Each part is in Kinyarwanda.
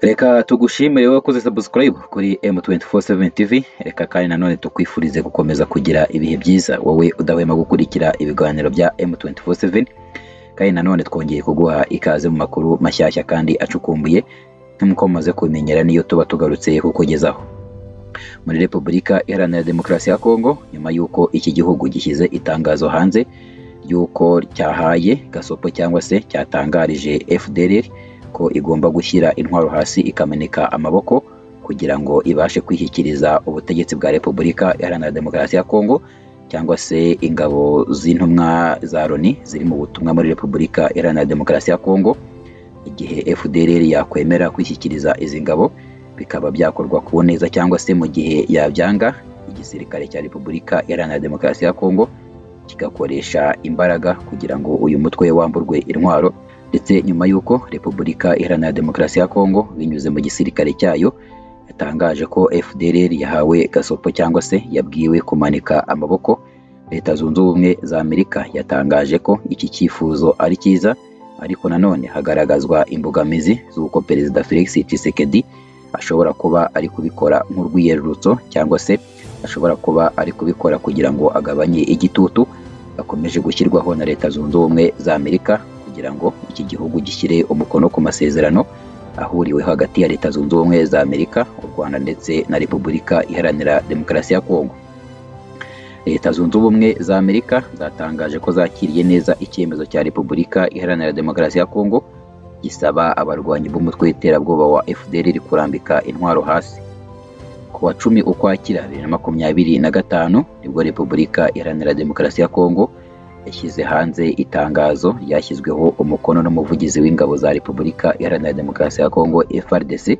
Reka tugushimire wowe wakoze subscribe kuri M247 TV. Reka kandi nanone tukwifurize gukomeza kugira ibihe byiza, wowe udahwema gukurikira ibiganiro bya M247. Kandi nanone twongeye kuguha ikaze mu makuru mashyashya kandi acukumbuye, nk'uko mumaze kubimenyera niyo tuba tugarutse kukugezaho. Muri Repubulika Iharanira Demokarasi ya Kongo, nyuma y'uko iki gihugu gishyize itangazo hanze y'uko cyahaye gasopo cyangwa se cyatangarije FDLR ko igomba gushyira intwaro hasi ikameneka amaboko kugira ngo ibashe kwishyikiriza ubutegetsi bwa Repubulika Iharanira Demokarasi ya Kongo cyangwa se ingabo z'intumwa za Loni ziri mu butumwa muri Repubulika Iharanira Demokarasi ya Kongo. Igihe FDLR yakwemera kwishyikiriza izi ngabo bikaba byakorwa ku neza, cyangwa se mu gihe yabyanga igisirikare cya Repubulika Iharanira Demokarasi ya Kongo kigakoresha imbaraga kugira ngo uyu mutwe wamburwe intwaro. Ndetse nyuma y'uko Repubulika Iharanira Demokarasi ya Kongo binyuze mu gisirikare cyayo yatangaje ko FDLR yahawe gasopo cyangwa se yabwiwe kumanika amaboko, Leta Zunze Ubumwe za Amerika yatangaje ko iki cyifuzo ari cyiza, ariko nanone hagaragazwa imbogamizi z'uko Perezida Felix Tshisekedi ashobora kuba ari kubikora nk'urwiyerurutso cyangwa se ashobora kuba ari kubikora kugira ngo agabanye igitutu akomeje gushyirwaho na Leta Zunze Ubumwe za Amerika kugira ngo iki gihugu gishyire umukono ku masezerano ahuriweho hagati ya Leta Zunze Ubumwe za Amerika, u Rwanda ndetse na Repubulika Iharanira Demokarasi ya Kongo. Leta Zunze Ubumwe za Amerika zatangaje ko zakiriye neza icyemezo cya Repubulika Iharanira Demokarasi ya Kongo gisaba abarwanyi b'umutwe w'iterabwoba wa FDLR kurambika intwaro hasi. Ku wa 10 Ukwakira 2025 nibwo Repubulika Iharanira Demokarasi ya Kongo yashyize hanze itangazo ryashyizweho umukono n'umuvugizi w'ingabo za Repubulika Iharanira Demokarasi ya Kongo FARDC,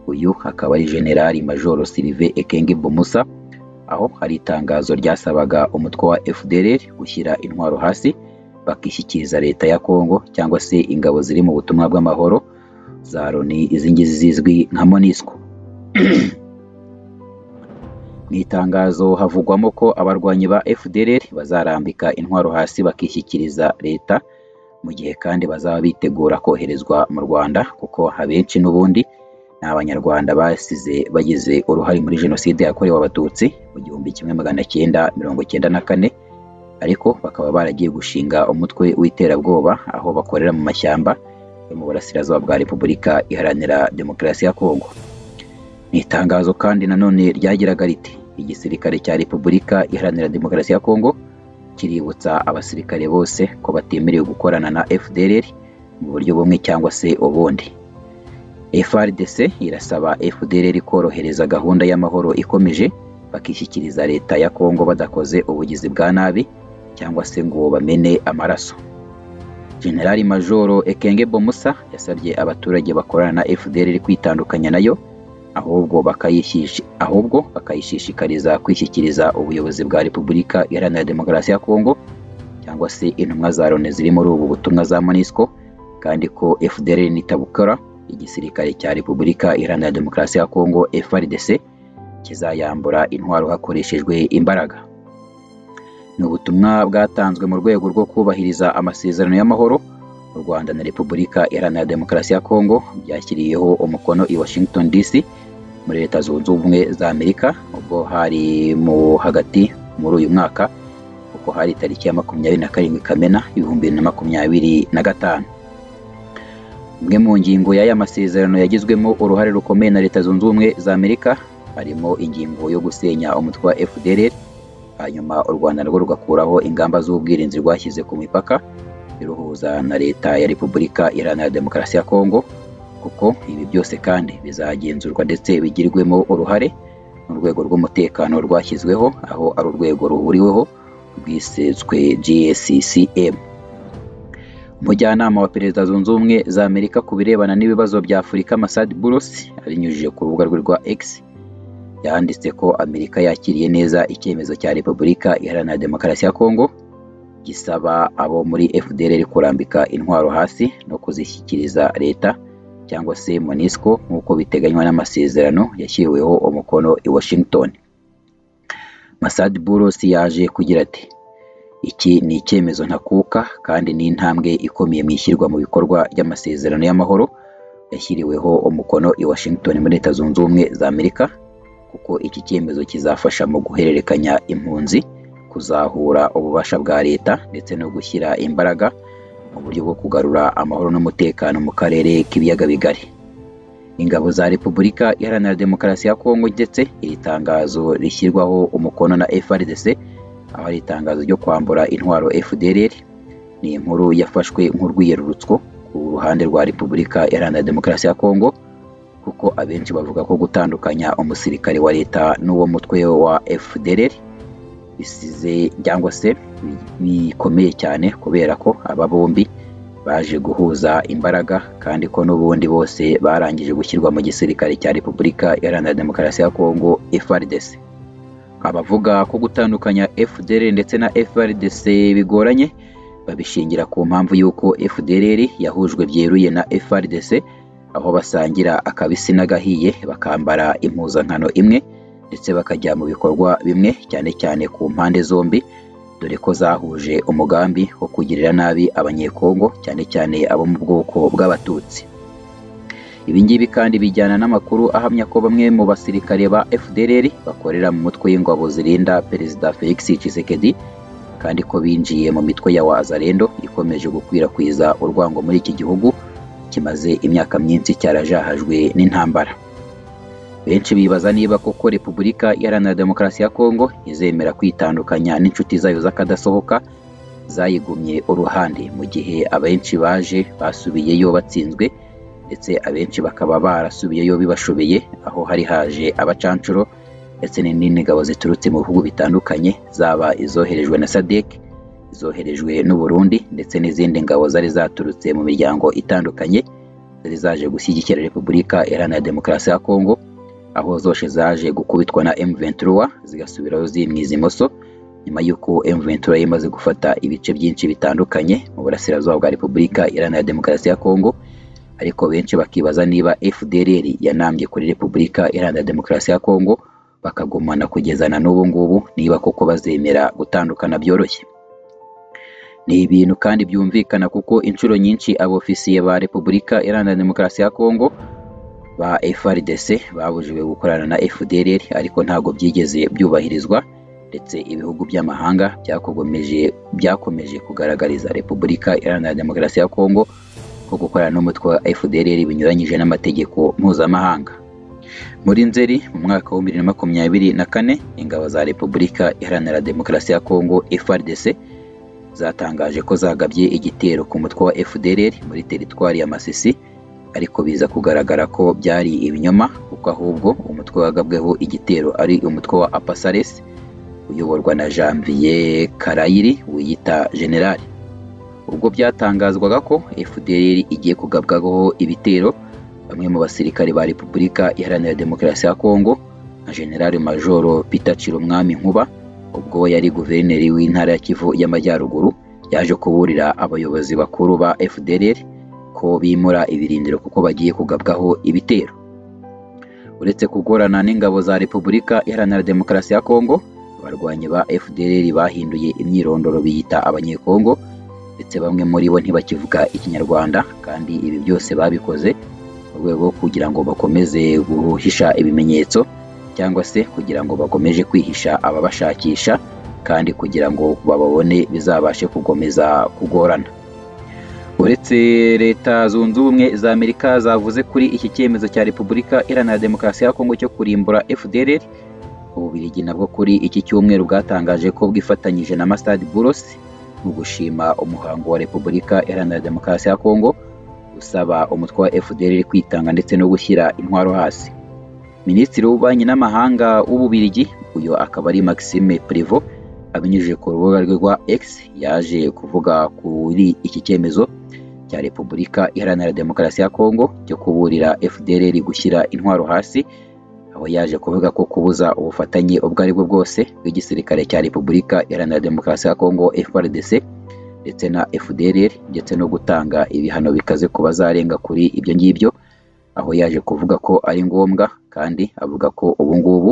uyu akaba ari Generali Majoro Sylvain Ekenge Bomusa, aho hari itangazo ryasabaga umutwe wa FDLR gushyira intwaro hasi bakishyikiriza leta ya Kongo cyangwa se ingabo ziri mu butumwa bw'amahoro za Loni, izi ngizi zizwi nka MONUSCO. Mu itangazo havugwamo ko abarwanyi ba FDLR bazarambika intwaro hasi bakishyikiriza leta, mu gihe kandi bazaba bitegura koherezwa mu Rwanda, kuko abenshi n'ubundi ni Abanyarwanda basize bagize uruhare muri Jenoside yakorewe Abatutsi mu 1994, ariko bakaba baragiye gushinga umutwe w'iterabwoba aho bakorera mu mashyamba yo mu burasirazuba bwa Repubulika Iharanira Demokarasi ya Kongo. Ni itangazo kandi nanone ryagiraga riti: igisirikare cya Repubulika Iharanira Demokarasi ya Kongo kiributsa abasirikare bose ko batemerewe gukorana na FDLR mu buryo bumwe cyangwa se ubundi. FARDC irasaba FDLR korohereza gahunda y'amahoro ikomeje, bakishyikiriza leta ya Kongo badakoze ubugizi bwa nabi cyangwa se ngo bamene amaraso. Generali Majoro Ekenge Bomusa yasabye abaturage bakorana na FDLR kwitandukanya nayo, ahubwo bakayishishikariza kwishyikiriza ubuyobozi bwa Repubulika Iharanira Demokarasi ya Kongo cyangwa se intumwa za Loni ziri muri ubu butumwa za MONUSCO, kandi ko FDLR nitabukora igisirikare cya Repubulika Iharanira Demokarasi ya Kongo FARDC kizayambura intwaro hakoreshejwe imbaraga. Ni ubutumwa bwatanzwe mu rwego rwo kubahiriza amasezerano y'amahoro u Rwanda na Repubulika Iharanira Demokarasi ya Kongo byashyiriyeho umukono i Washington DC muri Leta Zunze Ubumwe za Amerika, ubwo hari mu hagati muri uyu mwaka, kuko hari tariki ya 27 Kamena 2025. Imwe mu ngingo y'aya masezerano yagizwemo uruhare rukomeye na Leta Zunze Ubumwe za Amerika harimo ingingo yo gusenya umutwe wa FDLR, hanyuma u Rwanda narwo rugakuraho ingamba z'ubwirinzi rwashyize ku mipaka iruhuza na leta ya Repubulika Iharanira Demokarasi ya Kongo, kuko ibi byose kandi bizagenzurwa ndetse bigirwemo uruhare n'urwego rw'umutekano rwashyizweho, aho ari urwego ruhuriweho rwisetswe GSCM. Umujyanama wa Perezida Zunze Ubumwe za Amerika ku birebana n'ibibazo bya Afurika Masad Boulos, abinyujije ku rubuga rwe rwa X, yanditse ko Amerika yakiriye neza icyemezo cya Repubulika Iharanira Demokarasi ya Kongo gisaba abo muri FDLR kurambika intwaro hasi no kuzishyikiriza leta cyangwa se MONUSCO nk'uko biteganywa n'amasezerano yashyiriweho umukono i Washington. Masad Boulos yaje kugira ati: iki ni icyemezo ntakuka kandi ni intambwe ikomeye mu ishyirwa mu bikorwa ry'amasezerano y'amahoro yashyiriweho umukono i Washington muri Leta Zunze Ubumwe za Amerika, kuko iki cyemezo kizafasha mu guhererekanya impunzi, kuzahura ububasha bwa leta ndetse no gushyira imbaraga mu buryo bwo kugarura amahoro n'umutekano mu karere k'ibiyaga bigari. Ingabo za Repubulika Iharanira Demokarasi ya Kongo ndetse iri tangazo rishyirwaho umukono na FARDC, aho ari itangazo ryo kwambura intwaro FDLR, ni inkuru yafashwe nk'urwiyerurutso ku ruhande rwa Repubulika Iharanira Demokarasi ya Kongo, kuko abenshi bavuga ko gutandukanya umusirikare wa leta n'uwo mutwe wa FDLR bisize cyangwa se bikomeye cyane, kubera ko aba bombi baje guhuza imbaraga kandi ko n'ubundi bose barangije gushyirwa mu gisirikare cya Repubulika Iharanira Demokarasi ya Kongo FARDC. Abavuga ko gutandukanya FDLR ndetse na FARDC bigoranye babishingira ku mpamvu y'uko FDLR yahujwe byeruye na FARDC, aho basangira akabisi n'agahiye, bakambara impuzankano imwe ndetse bakajya mu bikorwa bimwe, cyane cyane ku mpande zombi, dore ko zahuje umugambi wo kugirira nabi Abanyekongo, cyane cyane abo mu bwoko bw'Abatutsi. Ibi ngibi kandi bijyana n'amakuru ahamya ko bamwe mu basirikare ba FDLR bakorera mu mutwe w'ingabo zirinda Perezida Felix Tshisekedi, kandi ko binjiye mu mitwe ya Wazalendo ikomeje gukwirakwiza urwango muri iki gihugu kimaze imyaka myinshi cyarajahajwe n'intambara. Benshi bibaza niba koko Repubulika Iharanira Demokarasi ya Kongo izemera kwitandukanya n'inshuti zayo z'akadasohoka zayigumye uruhande, mu gihe abenshi baje basubiyeyo batsinzwe, ndetse abenshi bakaba barasubiyeyo bibashobeye, aho hari haje abacancuro ndetse n'izindi ngabo ziturutse mu bihugu bitandukanye, zaba izoherejwe na SADC, izoherejwe n'u Burundi ndetse n'izindi ngabo zari zaturutse mu miryango itandukanye zari zaje gushyigikira Repubulika Iharanira Demokarasi ya Kongo, aho zose zaje gukubitwa na M23 zigasubirayo zimwiza imoso, nyuma y'uko M23 imaze gufata ibice byinshi bitandukanye mu burasirazuba bwa Repubulika Iharanira Demokarasi ya Kongo. Ariko benshi bakibaza niba FDLR yanambye kuri Repubulika Iharanira Demokarasi ya Kongo bakagumana kugeza na n'ubu ngubu, niba koko bazemera gutandukana byoroshye. Ni ibintu kandi byumvikana kuko inshuro nyinshi abofisiye ba Repubulika Iharanira Demokarasi ya Kongo ba FARDC babujijwe gukorana na FDLR, ariko ntabwo byigeze byubahirizwa, ndetse ibihugu by'amahanga byakomeje kugaragariza Repubulika Iharanira Demokarasi ya Kongo ko gukorana n'umutwe wa FDLR binyuranyije n'amategeko mpuzamahanga. Muri Nzeri mu mwaka wa 2024, ingabo za Repubulika Iharanira Demokarasi ya Kongo FARDC zatangaje ko zagabye igitero ku mutwe wa FDLR muri teritwari ya Masisi, ariko biza kugaragara ko byari ibinyoma, kuko ahubwo umutwe wagabweho igitero ari umutwe wa Apasares uyoborwa na Janvier Karayiri wiyita General. Ubwo byatangazwaga ko FDLR igiye kugabwaho ibitero, bamwe mu basirikare ba Repubulika Iharanira Demokarasi ya Kongo nka General Major Peter Cirumwami Nkuba, ubwo yari guverineri w'intara ya Kivu y'Amajyaruguru, yaje kuburira abayobozi bakuru ba FDLR ko bimura ibirindiro kuko bagiye kugabwaho ibitero. Uretse kugorana n'ingabo za Repubulika Iharanira Demokarasi ya Kongo, abarwanyi ba FDLR bahinduye imyirondoro biyita Abanyekongo, ndetse bamwe muri bo ntibakivuga Ikinyarwanda, kandi ibi byose babikoze mu rwego rwo kugira ngo bakomeze guhisha ibimenyetso, cyangwa se kugira ngo bakomeje kwihisha ababashakisha, kandi kugira ngo bababone bizabashe gukomeza kugorana. Uretse Leta Zunze Ubumwe za Amerika zavuze kuri iki cyemezo cya Repubulika Iharanira Demokarasi ya Kongo cyo kurimbura FDLR, Ububiligi nabwo kuri iki cyumweru bwatangaje ko bwifatanyije na Massad Boulos mu gushima umuhango wa Repubulika Iharanira Demokarasi ya Kongo usaba umutwe wa FDLR kwitanga ndetse no gushyira intwaro hasi. Minisitiri w'Ububanyi n'Amahanga w'Ububiligi, uyu akaba ari Maxime Prevot, abinyujije ku rubuga rwe rwa X, yaje kuvuga kuri iki cyemezo cya Repubulika Iharanira Demokarasi ya Kongo cyo kuburira FDLR gushyira intwaro hasi, aho yaje kuvuga ko kubuza ubufatanye ubwo ari bwo bwose bw'igisirikare cya Repubulika Iharanira Demokarasi ya Kongo FARDC ndetse na FDLR, ndetse no gutanga ibihano bikaze ku bazarenga kuri ibyo ngibyo, aho yaje kuvuga ko ari ngombwa, kandi avuga ko ubu ngubu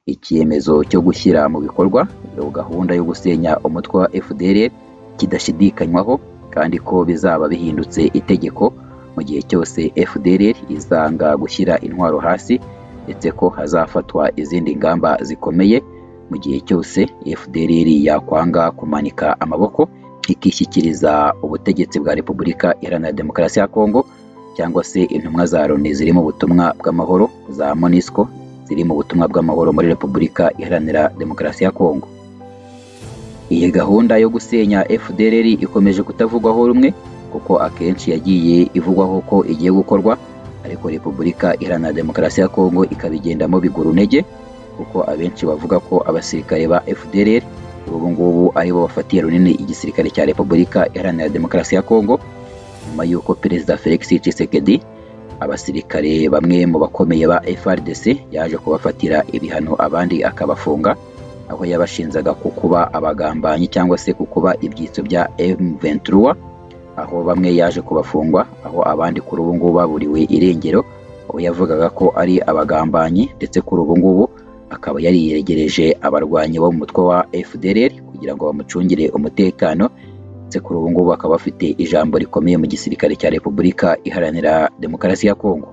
icyemezo cyo gushyira mu bikorwa gahunda yo gusenya umutwe wa FDLR kidashidikanywaho, kandi ko bizaba bihindutse itegeko mu gihe cyose FDLR izanga gushyira intwaro hasi, ndetse ko hazafatwa izindi ngamba zikomeye mu gihe cyose FDLR yakwanga kumanika amaboko ikishyikiriza ubutegetsi bwa Repubulika Iharanira Demokarasi ya Kongo, cyangwa se intumwa za Loni ziri mu butumwa bw'amahoro za MONUSCO ziri mu butumwa bw'amahoro muri Repubulika Iharanira Demokarasi ya Kongo. Iyi gahunda yo gusenya FDLR ikomeje kutavugwaho rumwe, kuko akenshi yagiye ivugwaho ko igiye gukorwa, ariko Repubulika Iharanira Demokarasi ya Kongo ikabigendamo biguru ntege, kuko abenshi bavuga ko abasirikare ba FDLR ubu ngubu aribo bafatiye runini igisirikare cya Repubulika Iharanira Demokarasi ya Kongo, nyuma y'uko Perezida Felix Tshisekedi abasirikare bamwe mu bakomeye ba FARDC yaje kubafatira ibihano abandi akabafunga, aho yabashinzaga ku kuba abagambanyi cyangwa se ku kuba ibyitso bya M23, aho bamwe yaje kubafungwa, aho abandi kuri ubu ngubu baburiwe irengero, aho yavugaga ko ari abagambanyi, ndetse kuri ubu ngubu akaba yariyegereje abarwanyi bo mu mutwe wa FDLR kugira ngo bamucungire umutekano, ndetse kuri ubu ngubu akaba afite ijambo rikomeye mu gisirikare cya Repubulika Iharanira Demokarasi ya Kongo.